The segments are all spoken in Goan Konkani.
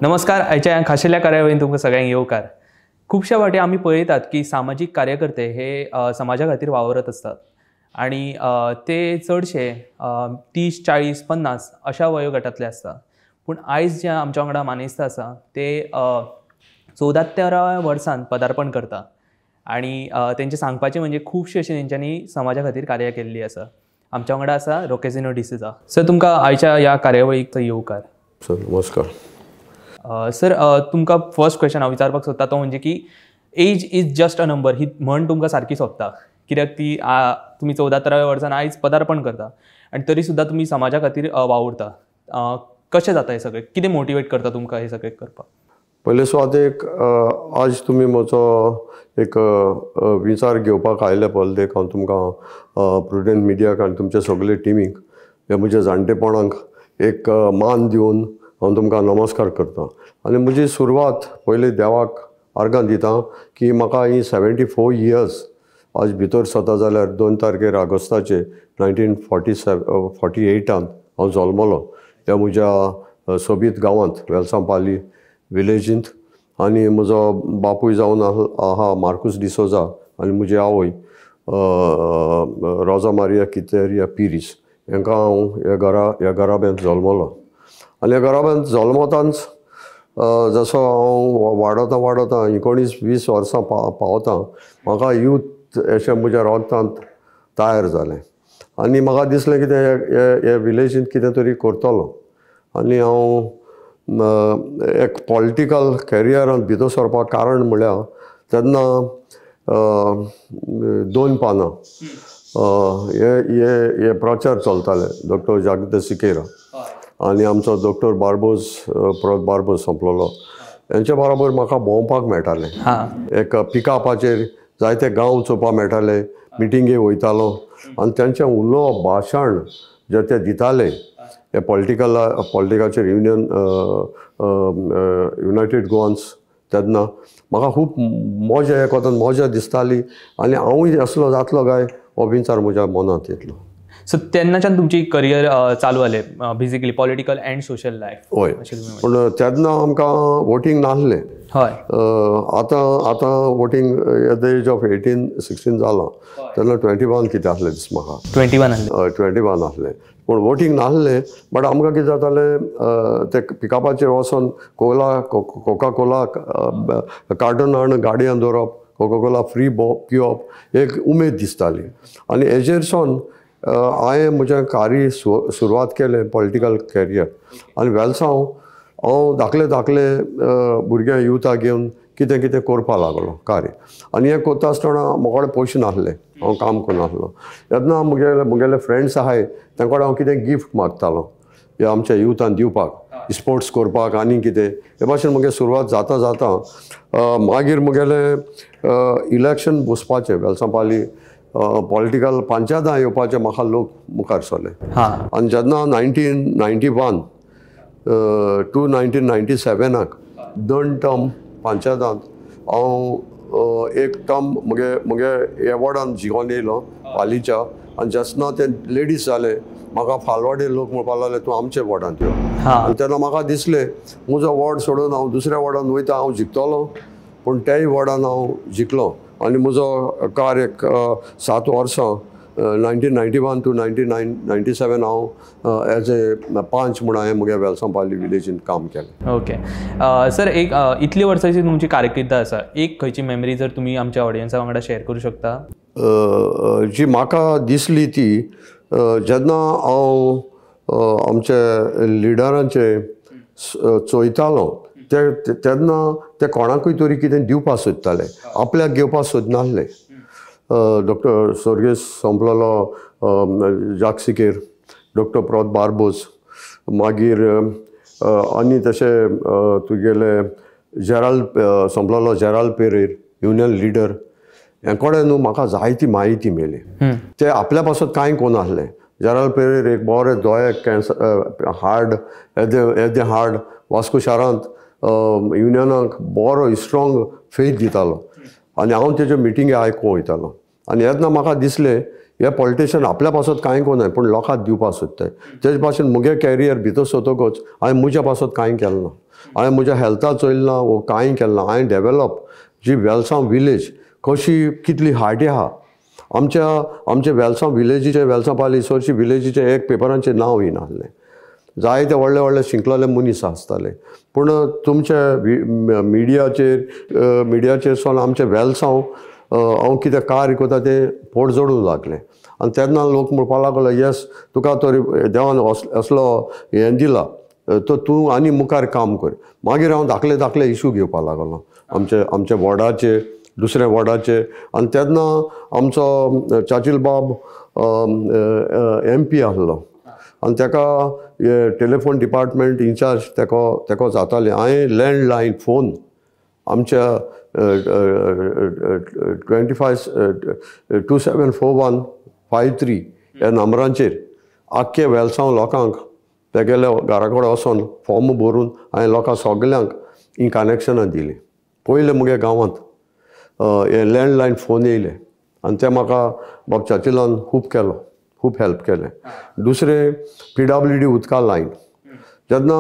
नमस्कार, आयच्या ह्या खाशेल्या कार्यावळीन तुमकां सगळ्यांक येवकार. खुबश्या फावटी आमी पळयतात की सामाजीक कार्यकर्ते हे समाजा खातीर वावरत आसतात आनी ते चडशे 30, 40, 50 अशा वयोगटांतले आसता. पूण आयज जे आमच्या वांगडा मानेस्त आसा ते 74व्या वर्सान पदार्पण करता आनी तेंचें सांगपाचें म्हणजे खुबशे अशें तेंच्यांनी समाजा खातीर कार्यां केल्लीं आसा. आमच्या वांगडा आसा रोकेजिनो डिसोजा. सर, तुमकां आयच्या ह्या कार्यावळीक येवकार. सर नमस्कार. सर, तुमकां फर्स्ट क्वेश्चन हांव विचारपाक सोदता तो म्हणजे की age is just a number ही म्हण तुमकां सारकी सोबता, कित्याक ती तुमी 74व्या वर्सान आयज पदार्पण करता आनी तरी सुद्दां तुमी समाजा खातीर वावुरता. कशें जाता हें सगळें? कितें मोटिवेट करता तुमकां हें सगळें करपाक? पयले सुवातेक आज तुमी म्हजो एक विचार घेवपाक आयले पळय देख हांव तुमकां प्रुडंट मिडियाक आनी तुमच्या सगळे टिमीक ह्या म्हज्या जाणटेपणाक एक मान दिवन हांव तुमकां नमस्कार करता. आनी म्हजी सुरवात पयलीं देवाक आर्गां दिता की म्हाका ही 74 इयर्स आज भितर सरता जाल्यार 2 तारखेर ऑगस्टाचे 1948 हांव जल्मलो ह्या म्हज्या सोबीत गांवांत वेलसांव पाली विलेजींत. आनी म्हजो बापूय जावन आहा मार्कूस डिसोजा आनी म्हजी आवय रोजा मारिया कितेरिया पिरीस हांकां हांव ह्या घराब्यांत जल्मलो. आनी ह्या घराब्यांत जल्मतांच जसो हांव वाडोता वाडोता 19-20 वर्सां पावता म्हाका यूथ अशें म्हज्या रगतांत तयार जालें आनी म्हाका दिसलें कितें हे विलेजींत कितें तरी करतलो. आनी हांव एक पॉलिटिकल कॅरियरांत भितर सरपाक कारण म्हळ्यार तेन्ना 2 पानां हे हे प्रचार चलताले डॉक्टर जागृत सिकेरा आनी आमचो डॉक्टर बार्बोज, प्रोत बार्बोज सोंपलेलो, हेंच्या बरोबर म्हाका भोंवपाक मेळटालें. एक पिकअपाचेर जायते गांव चोवपाक मेळटाले, मिटिंगे वयतालो आनी तेंचें उलोवप भाशण जे ते दिताले हे पॉलिटिकाचेर युनियन युनायटेड गोवन्स तेन्ना म्हाका खूब मजा एक वतान मजा दिसताली आनी हांवूय असलो जातलो काय हो विचार म्हज्या मनांत येतलो. सो तेन्नाच्यान तुमची करियर चालू जालें basically political and social life? हय, पूण तेन्ना आमकां वोटींग नासलें. हय, आतां आतां voting at the age of 18-16 जालां, तेन्ना 21 कितें आसलें दीस म्हाका. 21 आसलें? हय, 21 आसलें, पूण वोटींग नासलें. बट आमकां कितें जातालें ते पिकअपाचेर वचोन कोका कोला कार्टन हाडून गाडयेन दवरप, कोका कोला फ्री पिवप एक उमेद दिसताली. आनी हेजेर सावन हांवें म्हजें कार्य सुरवात केलें पॉलिटिकल कॅरियर. आनी वेलसांव हांव धाकले धाकले भुरग्यां युथाक घेवन कितें कितें करपाक लागलो कार्य. आनी हें करता आसतना म्हजे कडेन पयशे नासले, हांव काम करनासलो. तेन्ना म्हगेले फ्रेंड्स आहाय तांचे कडेन हांव कितें गिफ्ट मागतालो ह्या आमच्या युथान दिवपाक, स्पोर्ट्स करपाक आनी कितें. हे भाशेन म्हगे सुरवात जाता जाता मागीर म्हगेलें इलेक्शन बसपाचें वेलसांव पाली पॉलिटिकल पंचायतां येवपाचें म्हाका लोक मुखार सरले. आनी जेन्ना 1991 टू 1997 2 टर्म पंचायतांत हांव एक टर्म म्हगे म्हगे ह्या वॉर्डान जिखोन येयलो पालीच्या. आनी जेन्ना ते लेडीज जाले म्हाका फालवाडे लोक म्हणपाक लागले तूं आमच्या वॉर्डांत यो. आनी तेन्ना म्हाका दिसलें म्हजो वॉर्ड सोडून हांव दुसऱ्या वॉर्डान वयता हांव जिखतलो, पूण त्याय वॉर्डान हांव जिखलो. आनी म्हजो कार एक 7 वर्सां 1991 टू 1997 हांव एज ए पंच म्हूण हांवें म्हगे वेलसांव पाली विलेजीन काम केलें. ओके सर, एक इतली वर्सांची तुमची कारकीर्द आसा, एक खंयची मेमरी जर तुमी आमच्या ऑडियन्सा वांगडा शेअर करूं शकता? जी म्हाका दिसली ती जेन्ना हांव आमच्या लिडरांचे चोयतालो ते तेन्ना ते कोणाकूय तरी कितें दिवपाक सोदताले, आपल्याक घेवपाक सोदनासले. डॉक्टर स्वर्गेस्त सोंपलेलो जाक सिकेर, डॉक्टर प्रोत बार्बोज, मागीर आनी तशें तुगेले जेराल्ड सोंपलेलो जेराल्ड पेरेर युनियन लिडर, हे कडेन न्हू म्हाका जायती म्हायती मेळ्ळी. ते आपल्या पासत कांय कोनासले. जेराल्ड पेरेर एक बरे दोळे कॅन्सर हार्ड येदें हार्ड वास्को शारांत युनियनाक बरो स्ट्रॉंग फेथ दितालो आनी हांव तेज्यो मिटिंगी आयकूंक वयतालो. आनी येतना म्हाका दिसलें हे पॉलिटिशन आपल्या पासत कांय कोनाय पूण लोकांक दिवपाक सोदताय. तेजे भाशेन मुगे कॅरियर भितर सोदतकच हांवें म्हज्या पासत कांय केलें ना, हांवें म्हज्या हेल्था चोयलें ना वो कांय केलें ना. हांवें डेवलप जी वेलसांव विलेज कशी कितली हार्टी आहा, आमच्या आमच्या वेलसांव विलेजीचे वेलसांव पाली चडशी विलेजीचे एक पेपरांचें नांव येनासलें. जायते व्हडले व्हडले शिकलेले मनीस आसताले पूण तुमच्या मिडियाचेर मिडियाचेर सोन आमचें वेलसांव हांव कितें कार्य करता तें पोट जोडूंक लागलें. आनी तेन्ना लोक म्हणपाक लागलो येस तुका तरी देवान असलो हें दिला तर तूं आनी मुखार काम कर. मागीर हांव धाकले धाकले इशू घेवपाक लागलो आमचे आमच्या वॉर्डाचे दुसऱ्या वॉर्डाचे. आनी तेन्ना आमचो चाचील बाब एम पी आसलो आनी तेका टेलिफोन डिपार्टमेंट इन्चार्ज तेका तेका जातालें. हांवें लँडलायन फोन आमच्या 25 27 41 53 ह्या नंबरांचेर आख्खे वेलसांव लोकांक तेगेल्या घरा कडेन वचोन फॉर्म भरून हांवें लोकांक सगल्यांक हीं कनेक्शनां दिलीं. पयलें मुगे गांवांत हे लँडलायन फोन येयले आनी ते म्हाका बाब चाचिलान खूब केलो, खूब हेल्प केलें. दुसरें PWD उदका लायन. जेन्ना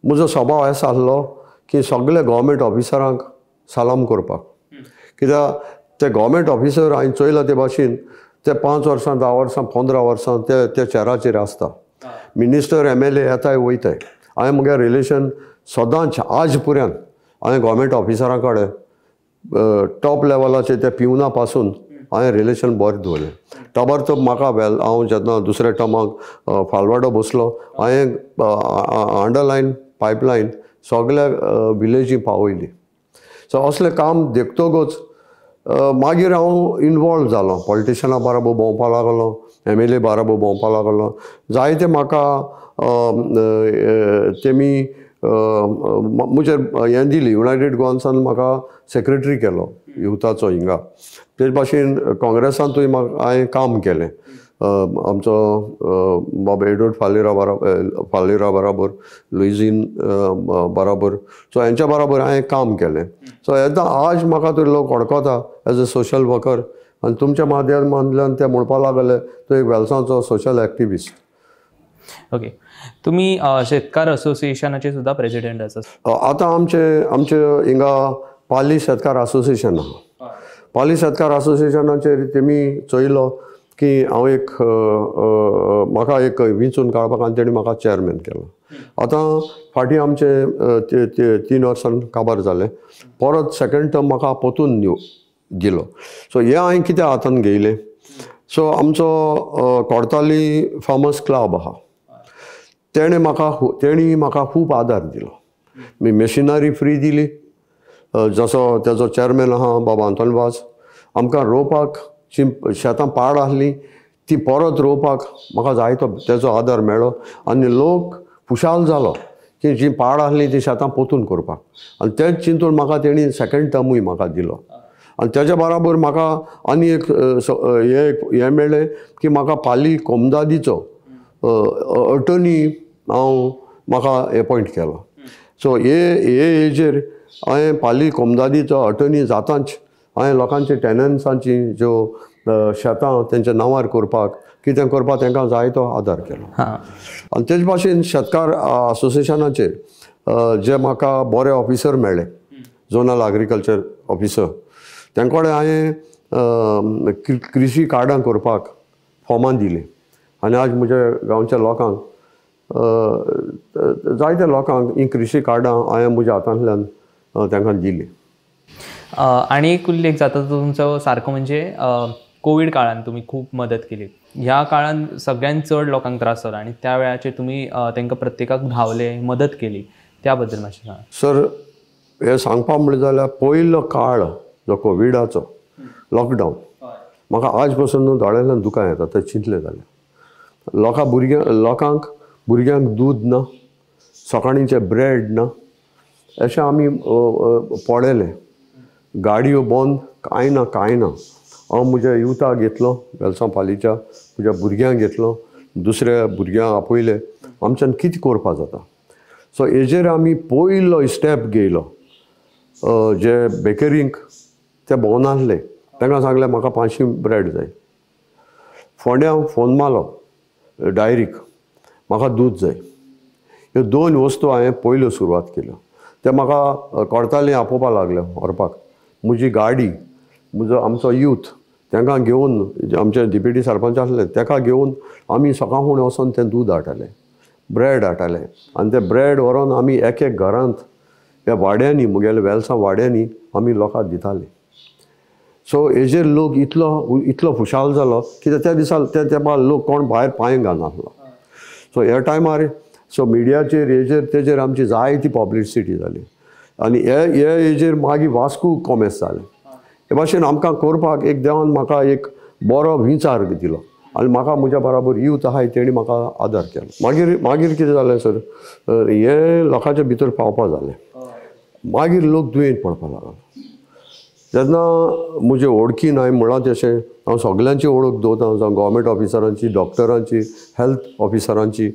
म्हजो स्वभाव असो आसलो की सगळे गव्हर्मेंट ऑफिसरांक सलाम करपाक, कित्याक ते गव्हर्मेंट ऑफिसर हांवें चोयला ते भाशेन ते 5 वर्सां 10 वर्सां 15 वर्सां ते त्या चेराचेर आसता. मिनिस्टर MLA येताय वयताय. हांवें म्हगे रिलेशन सदांच आज पर्यंत हांवें गव्हर्मेंट ऑफिसरां कडेन टॉप लेवलाचेर त्या पिवना पासून हांवें रिलेशन बरें दवरलें. ताबडतोब म्हाका वेल हांव जेन्ना दुसऱ्या टर्माक फालवाडो बसलो हांवें अंडरलायन पायपलायन सगल्या विलेजी पावयली. सो असलें काम देखतकच मागीर हांव इनवॉल्व जालो, पॉलिटिशना बाराबर भोंवपाक लागलो, MLA बाराबर भोंवपाक लागलो. जायते म्हाका तेमी म्हजेर हें दिली, युनायटेड गोवान्सान म्हाका सेक्रेटरी केलो युथाचो हिंगा. तेच भाशेन काँग्रेसांतूय म्हाका हांवें काम केलें. आमचो बाब एडवर्ड फालेरा फालेरा बराबर, लुइझीन बराबर, सो हेंच्या बराबर हांवें काम केलें. सो येता आज म्हाका तरी लोक वळखता एज अ सोशल वर्कर आनी तुमच्या माध्यमांतल्यान ते म्हणपाक लागले तो एक वेलसांवचो सोशल एक्टिविस्ट. ओके, तुमी शेतकार असोसिएशनाचे सुद्दां प्रेजिडेंट आसा. आतां आमचे आमचे हिंगा पाली शेतकार असोसिएशन आहा. पाली शेतकार असोसिएशनाचेर तेमी चोयलो की हांव एक म्हाका एक विंचून काडपाक आनी तेणी म्हाका चेअरमॅन केलो. आतां फाटीं आमचे 3 वर्सां काबार जालें, परत सेकंड टर्म म्हाका परतून दिलो. सो हें हांवें कितें हातान घेयलें. सो आमचो कोडताली फार्मर्स क्लब आहा, तेणें म्हाका खूब आदार दिलो. मशिनरी फ्री दिली. जसो तेजो चेअरमॅन आहा बाबा आंतोन वाज, आमकां रोवपाक जी शेतां पाड आसलीं ती परत रोवपाक म्हाका जायतो तेजो आदार मेळ्ळो आनी लोक खुशाल जालो की जी पाड आसली ती शेतां पोतून करपाक. आनी तेच चिंतून म्हाका तेणी सेकंड टर्मूय म्हाका दिलो. आनी तेज्या बराबर म्हाका आनी एक हें मेळ्ळें की म्हाका पाली कोमदादीचो अटर्नी हांव म्हाका एपॉयंट केलो. सो हे हेजेर हांवें पाली कोमदादीचो अटर्नी जातांच हांवें लोकांचे टेनन्सांची ज्यो शेतां तेंच्या नांवार करपाक कितें करपाक तांकां जायतो आदार केलो. आनी तेच भाशेन शेतकार असोसिएशनाचेर जे म्हाका बरे ऑफिसर मेळ्ळे, झोनल एग्रीकल्चर ऑफिसर, तेंचे कडेन हांवें कृशी कार्डां करपाक फॉर्मां दिलीं. आनी आज म्हज्या गांवच्या लोकांक जायत्या लोकांक ही कृशी कार्डां हांवें म्हज्या हातांतल्यान तांकां दिलीं. आनी एक उल्लेख जाता तो तुमचो सारको म्हणजे कोवीड काळान तुमी खूब मदत केली. ह्या काळान सगळ्यांत चड लोकांक त्रास जालो आनी त्या वेळाचेर तुमी तांकां प्रत्येकाक धांवले, मदत केली, त्या बद्दल मातशें सांगा. सर, हें सांगपा म्हणलें जाल्यार पयलो काळ जो कोविडाचो लॉकडावन, म्हाका आज पसून न्हू दोळ्यांतल्यान दुकां येता तें चिंतलें जाल्यार. लोकांक भुरग्यांक दूद ना, सकाळींचें ब्रेड ना, अशें आमी पळयलें. गाडयो बंद, कांय ना कांय ना. हांव म्हज्या युथाक घेतलो वेलसांव पालीच्या, म्हज्या भुरग्यांक घेतलो, दुसऱ्या भुरग्यांक आपयले, आमच्यान कितें करपा जाता. सो हेजेर आमी पयलो स्टेप घेयलो. जे बेकरींक ते भोंवनासले, तांकां सांगलें म्हाका 500 ब्रेड जाय. फोंड्या फोन मारलो डायरीक, म्हाका दूद जाय. ह्यो 2 वस्तू हांवें पयल्यो सुरवात केल्यो. ते म्हाका कोर्ताली आपोवपा लागले व्हरपाक. म्हजी गाडी, म्हजो आमचो यूथ तांकां घेवन, आमचे डिप्युटी सरपंच आसले ताका घेवन आमी सकाळ फुडें वचोन तें दूद हाडटाले, ब्रेड हाडटाले आनी ते ब्रेड व्हरोन आमी एक एक घरांत ह्या वाड्यांनी, म्हगेल्या वेलसां वाड्यांनी आमी लोकांक दिताले. सो हेजेर लोक इतलो इतलो खुशाल जालो कित्याक त्या दिसा त्या तेंपार लोक कोण भायर पांय घालनासलो. सो ह्या टायमार सो मिडियाचेर हेजेर तेजेर आमची जायती पब्लिसिटी जाली आनी हे हे हेजेर मागीर वास्को कॉमेस जालें. हे भाशेन आमकां करपाक एक देवान म्हाका एक बरो विचार दिलो आनी म्हाका म्हज्या बराबर यूथ आहाय तेणी म्हाका आदार केलो. मागीर मागीर कितें जालें सर, हें लोकांच्या भितर पावपा जालें. मागीर लोक दुयेंत पडपाक लागलो. तेन्ना म्हजे वळखीन हांवें म्हळां तशें हांव सगल्यांची वळख दवरता, जावं गव्हर्मेंट ऑफिसरांची, डॉक्टरांची, हेल्थ ऑफिसरांची.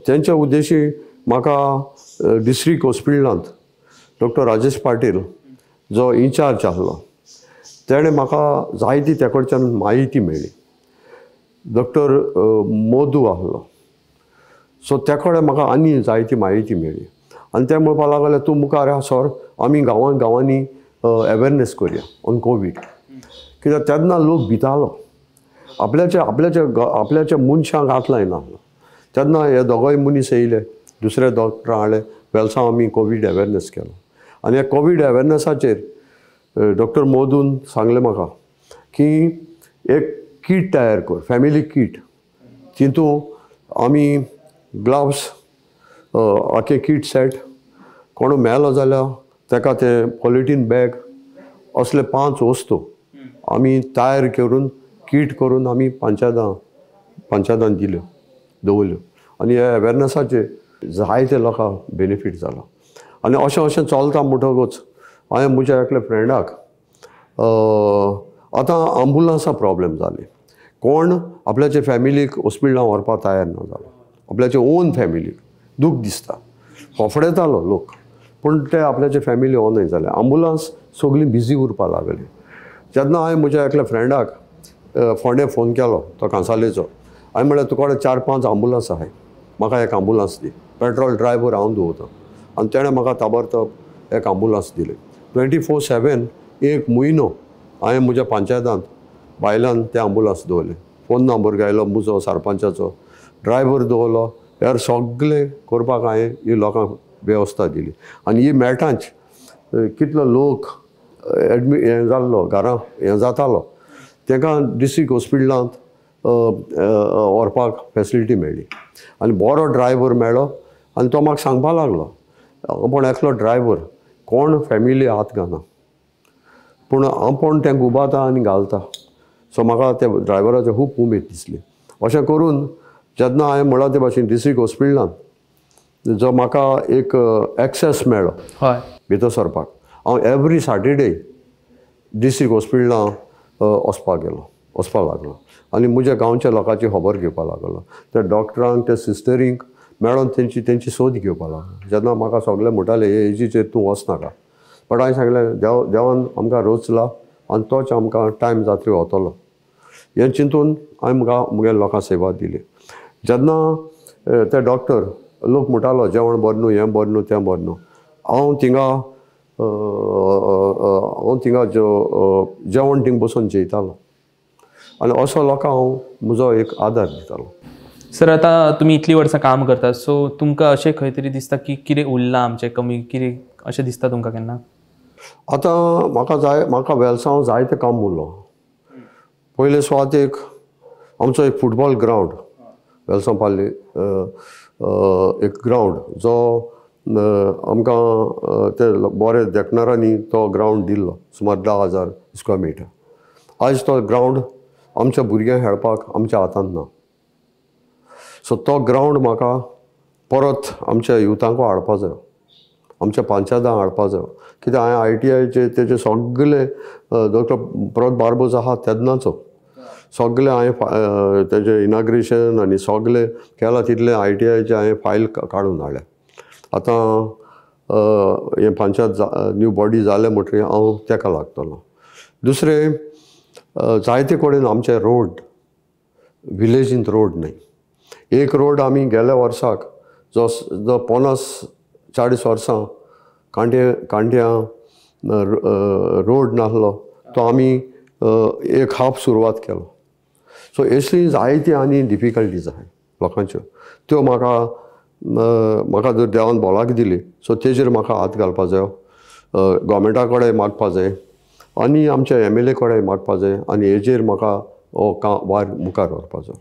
तेंच्या उद्देशी म्हाका डिस्ट्रिक्ट हॉस्पिटलांत डॉक्टर राजेश पाटील जो इन्चार्ज आसलो तेणें म्हाका जायती त्या कडच्यान म्हायती मेळ्ळी. डॉक्टर मोदू आसलो, सो त्या कडेन म्हाका आनी जायती म्हायती मेळ्ळी आनी ते म्हणपाक लागले तूं मुखार सर, आमी गांवां गांवांनी अवेरनेस करया ऑन कोवीड. कित्याक तेन्ना लोक भितालो, आपल्याच्या आपल्याच्या आपल्याच्या मनशांक हात लायनासलो. तेन्ना हे दोगोय मनीस येयले, दुसरे डॉक्टर हाडले, वेलसांव आमी कोवीड अवेरनेस केलो. आनी ह्या कोवीड अवेरनेसाचेर डॉक्टर मोदून सांगलें म्हाका की एक कीट तयार कर, फॅमिली कीट. तितून आमी ग्लाव्स, आखे कीट सेट, कोण मेलो जाल्यार ताका तें पॉलिथीन बॅग, असले 5 वस्तू आमी तयार करून कीट करून आमी पंचायतान दिल्यो, दवरल्यो. आनी ह्या अवेरनेसाचेर जायते लोकांक बेनिफीट जालो. आनी अशें अशें चलता म्हणटकूच हांवें म्हज्या एकल्या फ्रेंडाक, आतां आंबुलन्सा प्रॉब्लेम जाली, कोण आपल्याचे फॅमिलीक हॉस्पिटलान व्हरपाक तयार ना जालो, आपल्याचे ओन फॅमिलीक दूख दिसता, फोफडेतालो लोक, पूण ते आपल्याचे फॅमिली ऑनय जाले. आंबुलन्स सगळीं बिजी उरपाक लागली. जेन्ना हांवें म्हज्या एकल्या फ्रेंडाक फोंडे फोन केलो, तो कांसालेचो, हांवें म्हळ्यार तुका कडेन 4-5 आंबुलन्स आहाय, म्हाका एक आंबुलन्स दी, पेट्रोल ड्रायव्हर हांव दवरता. आनी तेणें म्हाका ताबडतोब एक आंबुलन्स दिली. 24/7 एक म्हयनो हांवें म्हज्या पंचायतांत बायलान ते आंबुलन्स दवरले. फोन नंबर गायलो म्हजो सरपंचाचो, ड्रायव्हर दवरलो, हेर सगळें करपाक हांवें ही लोकांक वेवस्था दिली. आनी ही मेळटाच कितलो लोक एडमीट हें जाल्लो, घरां हें जातालो, तांकां डिस्ट्रिक्ट हॉस्पिटलांत व्हरपाक फेसिलिटी मेळ्ळी. आनी बरो ड्रायव्हर मेळ्ळो आनी तो म्हाका सांगपाक लागलो, पूण एकलो ड्रायव्हर कोण फॅमिली हात घालना, पूण आपूण तांकां उबाता आनी घालता. सो म्हाका त्या ड्रायव्हराची खूब उमेद दिसली. अशें करून जेन्ना हांवें म्हळां ते भाशेन डिस्ट्रिक्ट हॉस्पिटलांत जो म्हाका एक एक्सेस मेळ्ळो भितर सरपाक, हांव एवरी सॅटरडे डिस्ट्रिक्ट हॉस्पिटलांत वचपाक गेलो, वचपाक लागलो आनी म्हज्या गांवच्या लोकांची खबर घेवपाक लागलो. त्या डॉक्टरांक, त्या सिस्टरींक मेळोन तेंची तेंची सोद घेवपाक लागलो. जेन्ना म्हाका सगळे म्हणटाले हे एजीचेर तूं वचनाका, बट हांवें सांगलें देव देवान आमकां रोचला आनी तोच आमकां टायम जातरी वतलो हें चिंतून हांवें म्हाका म्हगेल्या लोकांक सेवा दिली. जेन्ना ते डॉक्टर लोक म्हणटालो जेवण बरें न्हू, हें बरें न्हू, तें बरें न्हू, हांव थिंगा जेवण थिंगा बसून जेयतालो आनी असो लोकांक हांव म्हजो एक आदार दितालो. सर, आतां तुमी इतलीं वर्सां काम करतात, सो तुमकां अशें खंय तरी दिसता की कितें उरलां आमचें कमी, कितें अशें दिसता तुमकां केन्ना? आतां म्हाका जाय, म्हाका वेलसांव जायतें काम उरलो. पयले सुवातेक आमचो एक फुटबॉल ग्रावंड, वेलसांव पार्ले एक ग्रावंड जो आमकां ते बरे देखणारांनी तो ग्रावंड दिल्लो, सुमार 10,000 स्क्वेअर मिटर. आयज तो ग्रावंड आमच्या भुरग्यांक खेळपाक आमच्या हातांत ना. सो तो ग्रावंड म्हाका परत आमच्या युथांक हाडपा जायो, आमच्या पंचायतांक हाडपा जायो. कित्याक हांवें ITIचे तेजे सगळे डॉक्टर प्रमोद बार्बोज आहा तेन्नाचो सगळे हांवें तेजें इनाग्रेशन आनी सगळे केलां, तितलें ITIचे हांवें फायल काडून हाडल्या. आतां हें पंचायत न्यू बॉडी जालें म्हणटकीर हांव तेका लागतलो. दुसरें जायते कडेन आमचे रोड विलेजींत रोड न्हय. एक रोड आमी गेल्या वर्साक जो जो 50-40 वर्सां कांट्यां रोड नासलो तो आमी एक हाफ सुरवात केलो. सो असली जायती आनी डिफिकल्टीज आहाय लोकांच्यो, त्यो म्हाका म्हाका जर देवान बोलाक दिली सो तेजेर म्हाका हात घालपा जायो, गोवोरमेंटा कडेन मागपा जाय आनी आमच्या MLA कडेन मागपा जाय आनी हेजेर म्हाका हो वार मुखार व्हरपा जाय.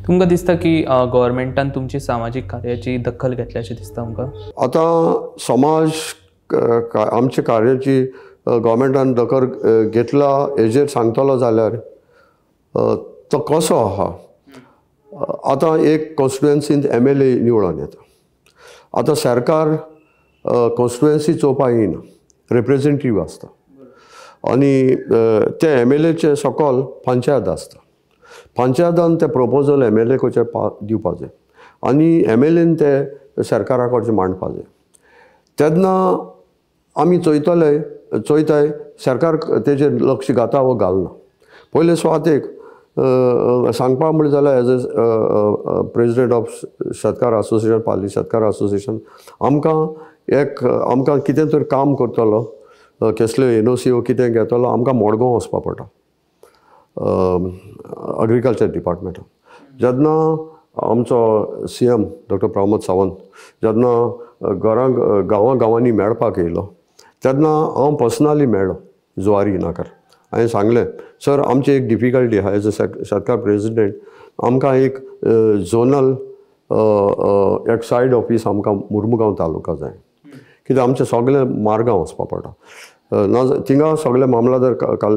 तुमकां दिसता की गव्हर्मेंटान तुमची सामाजीक कार्याची दखल घेतल्या अशें दिसता तुमकां? आतां समाज आमच्या कार्याची गव्हर्मेंटान दखल घेतला हेजेर सांगतलो जाल्यार तो कसो आहा. आतां एक कॉन्स्टिट्युएन्सींत MLA निवडून येता, आतां सरकार कॉन्स्टिट्युएन्सी चोवपाक येना, रिप्रेजेंटेटीव आसता आनी ते MLAचे सकयल पंचायत आसता. पंचायतान ते प्रपोजल MLA कडचे दिवपा जाय आनी MLAन ते सरकारा कडचे मांडपा जाय. तेन्ना आमी चोयतले चोयताय सरकार तेजेर लक्ष घाता वो घालना. पयले सुवातेक सांगपा म्हणलें जाल्यार as a president of Shetkar association, Pali Shetkar association, आमकां एक आमकां कितें तरी काम करतलो कसल्यो NOC वो कितें घेतलो आमकां मडगांव वचपा पडटा एग्रीकल्चर डिपार्टमेंटान. जेन्ना आमचो CM doctor Pramod Sawant जेन्ना घरांक गांवां गांवांनी मेळपाक येयलो तेन्ना हांव पर्सनली मेळ्ळो जुवारी नाकार. हांवें सांगलें सर आमची एक डिफिकल्टी आहा एज अ शेतकार प्रेजिडेंट, आमकां एक झोनल एक सायड ऑफीस आमकां मुर्मुगांव तालुका जाय, कित्याक आमचें सगळें मार्गांव वचपा पडटा. ना थिंगा सगळे मामलादार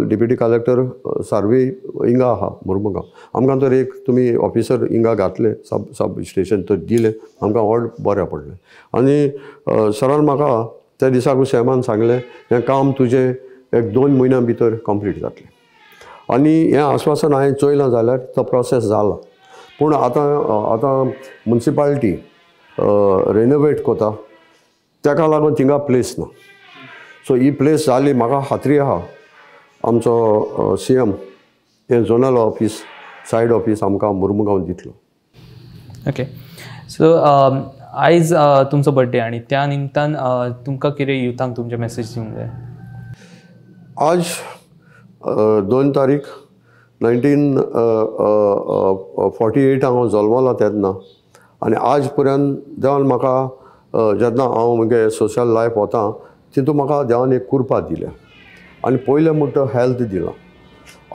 डिप्युटी कलेक्टर सार्वे हिंगा आहा मुर्मुगांव, आमकां तर एक तुमी ऑफिसर हिंगा घातले सब स्टेशन तर दिलें आमकां व्हड बरें पडलें. आनी सरान म्हाका त्या दिसाकू सॅमान सांगलें हें काम तुजें एक 2 म्हयन्यां भितर कंप्लीट जातलें आनी हें आश्वासन हांवें चोयलां जाल्यार तो प्रोसेस जाला. पूण आतां आतां मुन्सिपालिटी रेनोवेट कोता तेका लागून थिंगा प्लेस ना. सो ही प्लेस जाली म्हाका खात्री आहा आमचो CM हें झोनल ऑफीस सायड ऑफीस आमकां मुर्मुगांव दितलो. ओके, सो आयज तुमचो बड्डे आनी त्या निमतान तुमकां कितें युथांक तुमचे मॅसेज दिवंक जाय? आज 2 तारीख 1948 हांव जल्मला तेन्ना आनी आज पर्यंत देवान म्हाका जेन्ना हांव म्हगे सोशल लायफ वता तितून म्हाका देवान एक कुरपा दिल्या आनी पयलें म्हणटा हेल्थ दिलां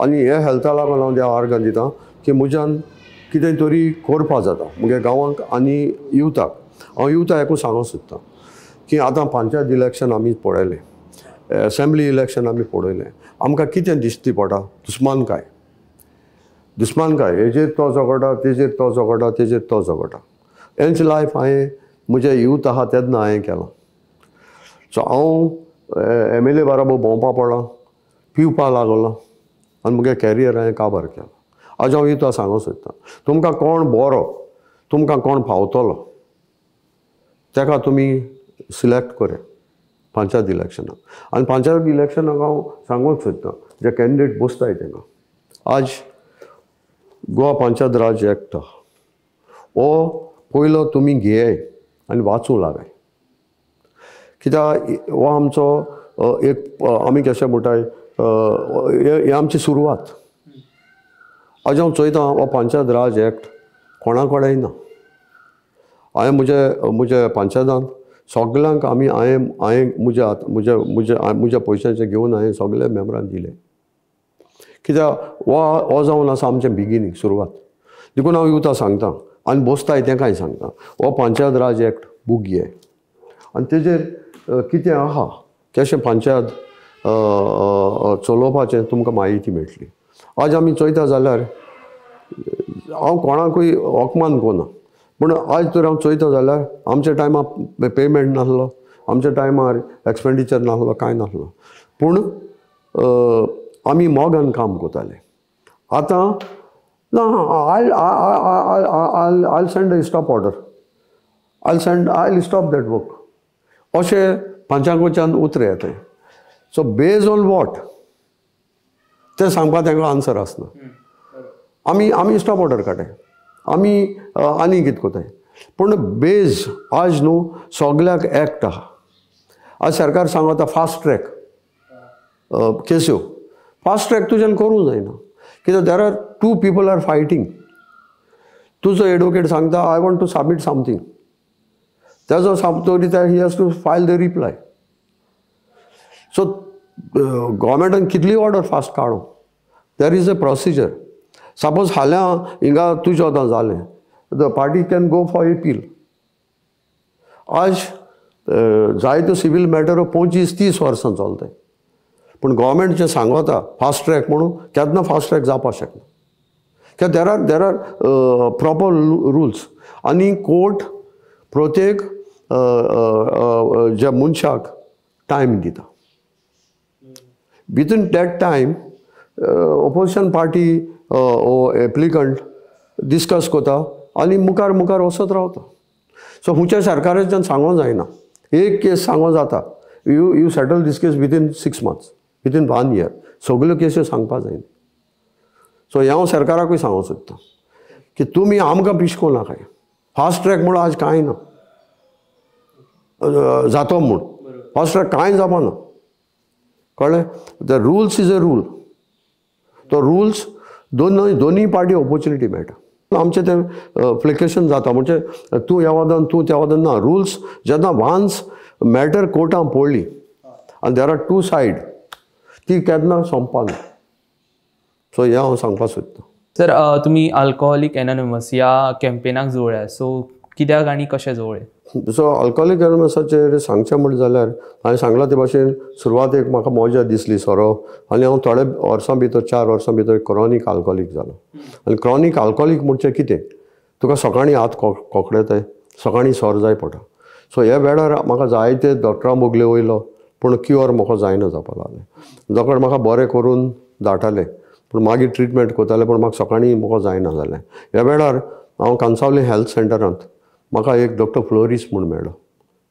आनी हे हेल्था लागून हांव देवा आर्गां दिता की म्हज्यान कितें तरी करपा जाता म्हगे गांवांक आनी युथाक. हांव युथाक एकूच सांगूंक सोदतां की आतां पंचायत इलेक्शन आमी पळयलें, एसेंब्ली इलेक्शन आमी पळयलें, आमकां कितें दिश्टी पडटा दुस्मानकाय, दुस्मानकाय हेजेर तो झगडटा, तेजेर तो झगडटा, तेजेर तो झगडटा. हेंच लायफ हांवें म्हजें यूथ आहा तेन्ना हांवें केलां. सो हांव MLA बाराबर भोंवपा पडलां, पिवपा लागलो आनी म्हगे कॅरियर हांवें काबार केलां. आज हांव युथा सांगूंक सोदतां तुमकां कोण बरो, तुमकां कोण फावतलो तेका तुमी सिलेक्ट करात पंचायत इलेक्शनाक. आनी पंचायत इलेक्शनाक हांव सांगूंक सोदतां जे कॅन्डिडेट बसताय तेंकां आज गोवा पंचायत राज एक्ट हो पयलो तुमी घेयाय आनी वाचूंक लागाय, कित्याक हो आमचो एक आमी कशें म्हणटाय हें आमची सुरवात. आज हांव चोयतां हो पंचायत राज एक्ट कोणा कडेन ना. हांवें म्हजे म्हज्या पंचायतांत सगल्यांक आमी हांवें हांवें म्हज्या म्हज्या म्हज्या म्हज्या पयशांचे घेवन हांवें सगल्या मेम्बरान दिले, कित्याक हो हो जावन आसा आमचें बिगिनींग सुरवात. देखून हांव युथा सांगता आनी बसताय तेंकांय सांगता हो पंचायत राज एक्ट बूक घे आनी तेजेर कितें आहा कशें पंचायत चलोवपाचें तुमकां म्हायती मेळटली. आज आमी चोयता जाल्यार हांव कोणाकूय अपमान करना, पूण आज तर हांव चोयता जाल्यार आमच्या टायमार पेमेंट नासलो, आमच्या टायमार एक्सपेंडिचर नासलो, कांय नासलो, पूण आमी मोगान काम करताले. आतां ना I send a stop order, I send I stop that work अशें पंचांगोच्यान उतरां येताय. सो बेज ऑन what तें सांगपा तांकां आन्सर आसना. आमी आमी स्टॉप ऑर्डर काडटाय, आमी आनी कितें कोताय, पूण बेज आज न्हू सगल्याक एक्ट आहा. आज सरकार सांगता फास्ट ट्रॅक केस्यो, फास्ट ट्रॅक तुज्यान करूंक जायना कित्याक there are two people are fighting. तुजो एडवोकेट सांगता I want to submit something, तेजो तो दिता he has to file the reply. So गोवोरमेंटान कितली ऑर्डर फास्ट काडूं, there is a procedure. Suppose फाल्यां हिंगा तुजें आतां जालें, the party can go for appeal. आज जायत्यो सिवील मॅटर 25-30 वर्सां चलताय, पूण गोवोरमेंट जें सांगता फास्ट ट्रॅक म्हणून केन्ना फास्ट ट्रॅक जावपाक शकना, कित्याक there are proper rules. आनी कोर्ट प्रत्येक ज्या मनशाक टायम दिता, within that time opposition party वो एप्लिकंट डिस्कस करता आनी मुखार मुखार वचत रावता. सो खंयच्या सरकाराच्यान सांगोंक जायना, एक केस सांगोंक जाता, you settle this case within 6 months, within 1 year, सगल्यो केस्यो सांगपाक जायना. सो हें हांव सरकाराकूय सांगूंक सोदतां की तुमी आमकां पिशको नाकाय, फास्ट ट्रॅक म्हूण आज कांय ना जातो म्हूण, फास्ट ट्रॅक कांय जावपा ना, कळ्ळें? The rules is a rule, तो रुल्स दोनूय पार्टी ऑपोर्चुनिटी मेळटा. आमचें तें एप्लिकेशन जाता म्हणजे तूं ह्या वादान तूं त्या वादान ना. रुल्स जेन्ना वान्स मॅटर कोर्टान पडली आनी there are to side, ती केन्ना सोंपना. सो हें हांव सांगपाक सोदतां. सर, तुमी अल्कोहोलीक एनोनिमस ह्या कॅम्पेनाक जोडल्या, सो कित्याक आनी कशें जोडलें? सो अल्कोहोलीक एनोनिमसाचेर सांगचें म्हणलें जाल्यार हांवें सांगलां ते भाशेन सुरवातेक म्हाका मजा दिसली सोरो, आनी हांव थोडे वर्सां भितर 4 वर्सां भितर क्रॉनीक आल्कोहोलीक जालो. आनी क्रॉनीक आल्कोहोलीक म्हणचें कितें, तुका सकाळीं हात कोकडेताय, सकाळीं सोरो जाय पडटा. सो ह्या वेळार म्हाका जायते डॉक्टरां बगले वयलो, पूण क्युअर म्हाका जायना जावपाक लागलें. डॉक्टर म्हाका बरें करून धाडटाले, पूण मागीर ट्रिटमेंट करताले, पूण म्हाका सकाळीं म्हाका जायना जालें. ह्या वेळार हांव कांसावली हेल्थ सेंटरांत म्हाका एक डॉक्टर फ्लोरीस म्हूण मेळ्ळो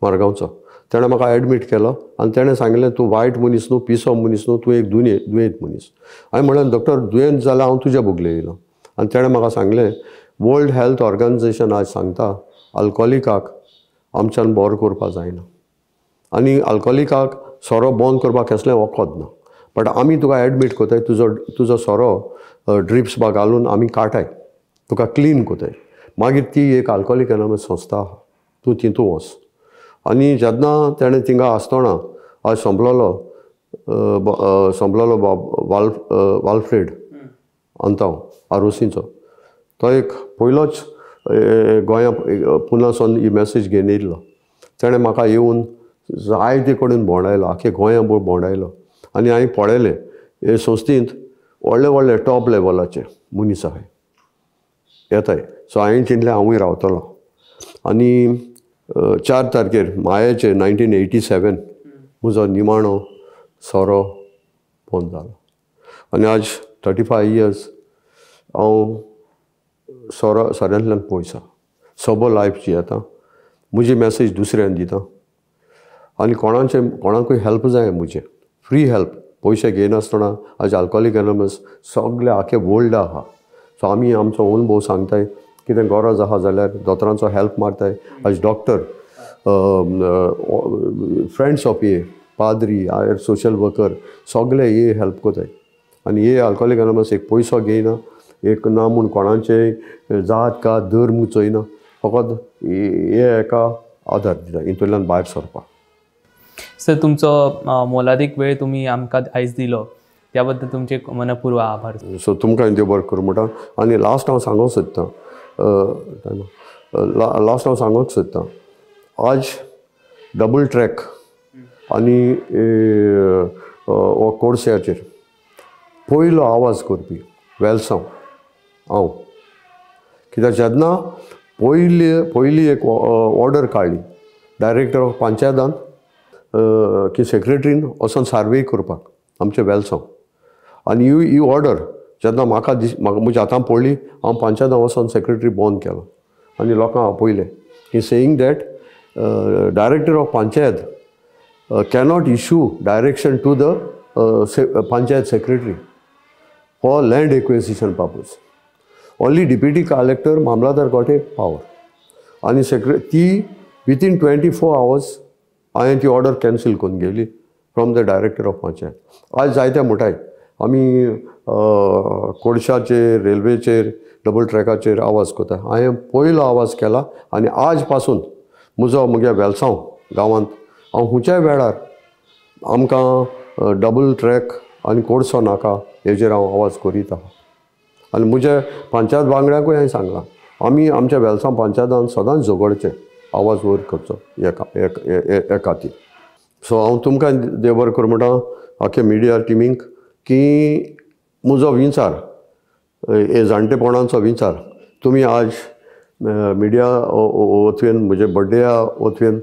मडगांवचो, तेणें म्हाका एडमीट केलो आनी तेणें सांगलें तूं वायट मनीस न्हू, पिसो मनीस न्हू, तूं एक दुयेंत मनीस. हांवें म्हणलें डॉक्टर दुयेंत जाल्यार हांव तुज्या बगले येयलो. आनी तेणें म्हाका सांगलें वर्ल्ड हेल्थ ऑर्गनायझेशन आज सांगता अल्कोहोलिकाक आमच्यान बरो करपाक जायना आनी अल्कोहोलिकाक सोरो बंद करपाक कसलें वखद ना, बट आमी तुका एडमीट करताय, तुजो सोरो ड्रिप्स बा घालून आमी काडटाय, तुका क्लीन करताय. मागीर ती एक अल्कोहोलीक एनोनिमस संस्था आहा, तूं तितूं वच. आनी जेन्ना तेणें थिंगा आसतना आज सोंपलोलो सोंपलोलो वाल्फ्रेड अंतांव आरोसीचो, तो एक पयलोच गोंया पुनासून ही मॅसेज घेवन येयल्लो. तेणें म्हाका येवन जायते कडेन भोंवडायलो, आख्खे गोंया भोंवडायलो आनी हांवें पळयलें हे संस्थेंत व्हडले व्हडले टॉप लेवलाचे मनीस आहाय येताय. सो हांवें चिंतलें हांवूय रावतलो. आनी 4 तारखेर मायाचे 1987 म्हजो निमाणो सोरो बंद जालो. आनी आज 35 इयर्स हांव सोऱ्यांतल्यान पयस आसा, सोबो लायफ जियेता, म्हजी मॅसेज दुसऱ्यान दिता आनी कोणाकूय हेल्प जाय म्हजें, फ्री हेल्प, पयशे घेयनासतना. आज अल्कोहोलीक एनोनिमस सगळे आख्खे वर्ल्ड आहा. सो आमी आमचो अनुभव सांगताय, कितें गरज आहा जाल्यार दोतोरांचो हेल्प मागताय. आज डॉक्टर, फ्रेंड्स ऑफ ए पाद्री, सोशल वर्कर सगळे हे हेल्प करताय. आनी हे अल्कोहोलीक एनोनिमस एक पयसो घेयना, एक ना म्हूण कोणाचें जात का धर्म चोयना, फकत हे एका आदार दिता हितूंतल्यान भायर सरपाक. सर, तुमचो मोलादीक वेळ तुमी आमकां आयज दिलो त्या बद्दल तुमचे मनपूर्व आभार. सो तुमकां देव बरें करूं म्हणटा. आनी लास्ट हांव सांगूंक सोदतां, लास्ट हांव सांगूंक सोदतां, आज डबल ट्रॅक आनी हो कोडस्याचेर पयलो आवाज करपी वेलसांव हांव, कित्याक जेन्ना पयली एक ऑर्डर काडली डायरेक्टर ऑफ पंचायतान की सेक्रेटरीन वचोन सार्वे करपाक आमचें वेलसांव, आनी ही ऑर्डर जेन्ना म्हाका म्हाका म्हज्या हातान पडली, हांव पंचायतान वचोन सेक्रेटरी बंद केलो आनी लोकांक आपयलें की saying that director of panchayat cannot issue direction to the panchayat secretary. for land acquisition purpose. Only deputy collector mamlatdar got a power आनी ती विथीन 24 आवर्स हांवें ती ऑर्डर कॅन्सील करून गेली from the director of panchayat. आज जायत्या म्हणटाय आमी कोळशाचेर, रेल्वेचेर, डबल ट्रॅकाचेर आवाज करता. हांवें पयलो आवाज केला आनी आज पासून म्हजो म्हज्या वेलसांव गांवांत हांव खंयच्याय वेळार आमकां डबल ट्रॅक आनी कोळसो नाका हेजेर हांव आवाज करीत आहा. आनी म्हज्या पंचायत वांगड्यांकूय हांवें सांगलां आमी आमच्या वेलसांव पंचायतान सदांच झगडचें, आवाज वयर करचो हे खातीर. सो हांव तुमकां देव बरें करूं म्हणटा आख्या मिडिया टिमींक की म्हजो विचार, हे जाणटेपणाचो विचार तुमी आज मिडिया वतवेन म्हजे बड्डेया वतवेन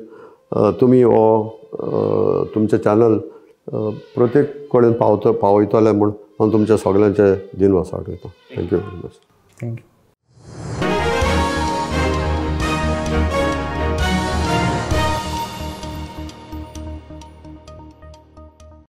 तुमी हो तुमचें चॅनल प्रत्येक कडेन पावयतले म्हूण हांव तुमच्या सगल्यांचे दिनवास आठयतां. Thank you very much. Thank you.